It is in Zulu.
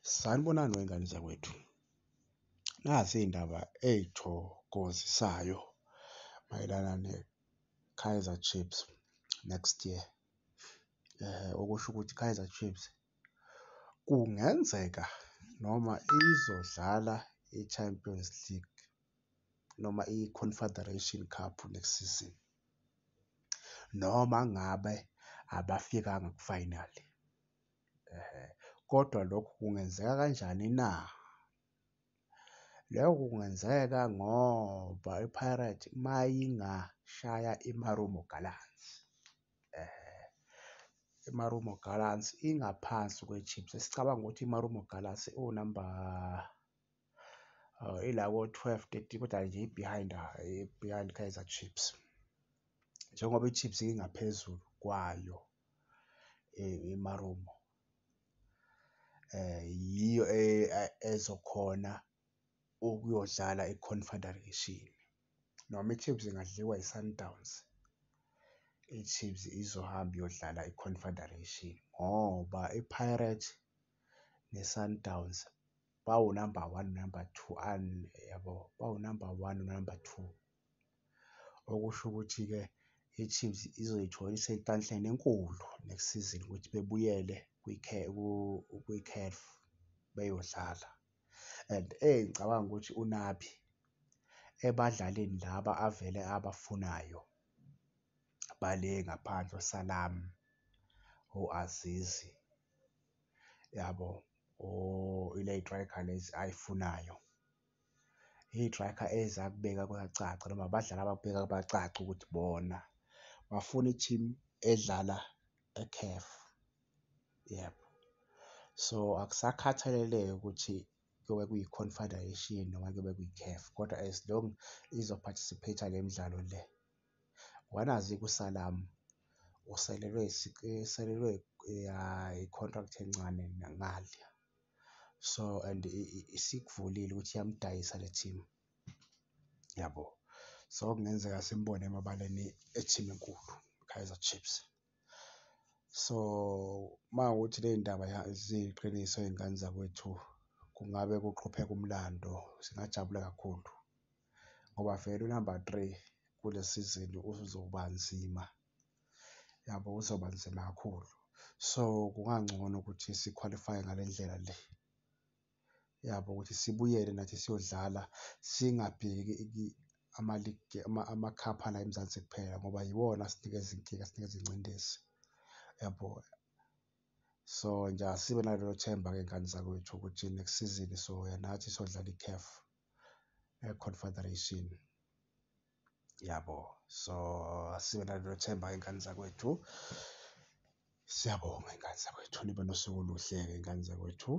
Sanibonani wey'ngane zakwethu. Nazi iy'ndaba ey'thokozisayo mayelana ne-Kaizer Chiefs next year. Okusho ukuthi i-Kaizer Chiefs kungenzeka noma izodlala i-Champions League noma i-Confederation Cup next season, noma ngabe abafikanga ku-final. Ehhe, kodwa lokhu kungenzeka kanjani na? Lokho kungenzeka ngoba i-Pirates mayingashaya i-Marumo Gallants, ehhe, i-Marumo Gallants ingaphansi kwe-Chiefs. Sicabanga ukuthi i-Marumo Gallants iwunamba, ila ko-12, 13, kodwa nje i-behind, i-behind Kaizer Chiefs. Njengoba i-Chiefs ingaphezulu kwayo i-Marumo, yiyo ezokhona ukuyodlala i-Confederation noma i-Chiefs ingadliwa i-Sundowns, i-Chiefs izohamba iyodlala i-Confederation ngoba i-Pirates ne-Sundowns bawu-number one, number two, yabo, bawu-number one no-number two. Okusho ukuthi-ke i-Chiefs izoyithola isenhlanhleni enkulu next season ukuthi bebuyele kwi-CAF beyodlala and engicabanga ukuthi uNabi ebadlalini laba avele abafunayo bale ngaphandle oSalam, o-Azizi, yabo, ile y'striker lezi ayifunayo. Iy'striker ezakubeka kwacaca noma abadlali abakubeka kwacaca ukuthi bona bafuna i-team edlala e-CAF, yebo. So, akusakhathaleleke ukuthi kuyobe kuyi-Confederation noma kuyobe kuyi-CAF, kodwa as long izo-participate-a le midlalo le. Ngoba nazi-ke uSalam usalelwe usalelwe ya i-contract encane ngale. So, and isikuvulile ukuthi iyamdayisa le team, yabo. So, kungenzeka simbone emabaleni e-team enkulu, i-Kaizer Chiefs. So, uma kuwukuthi ley'ndaba ziyiqiniso ey'ngane zakwethu, kungabe kuqhupheka umlando, singajabula kakhulu ngoba vele unamba three kule sizini uzoba nzima, yabo, uzoba nzima kakhulu. So, kungangcono ukuthi sikhwalifaye ngale ndlela le, yabo, ukuthi sibuyele nathi siyodlala singabheki ama-league ama-cup ala eMzansi kuphela ngoba yiwona asinikeza inkinga, asinikeza ingcindezi, yabo. So nje asibe nalelo themba-ke y'ngane zakwethu ukuthi next season soya nathi siyodlala i-CAF e-Confederation, yabo. So asibe nalelo themba-ke y'ngane zakwethu. Siyabonga y'ngane zakwethu, nibe nosuku oluhle-ke y'ngane zakwethu.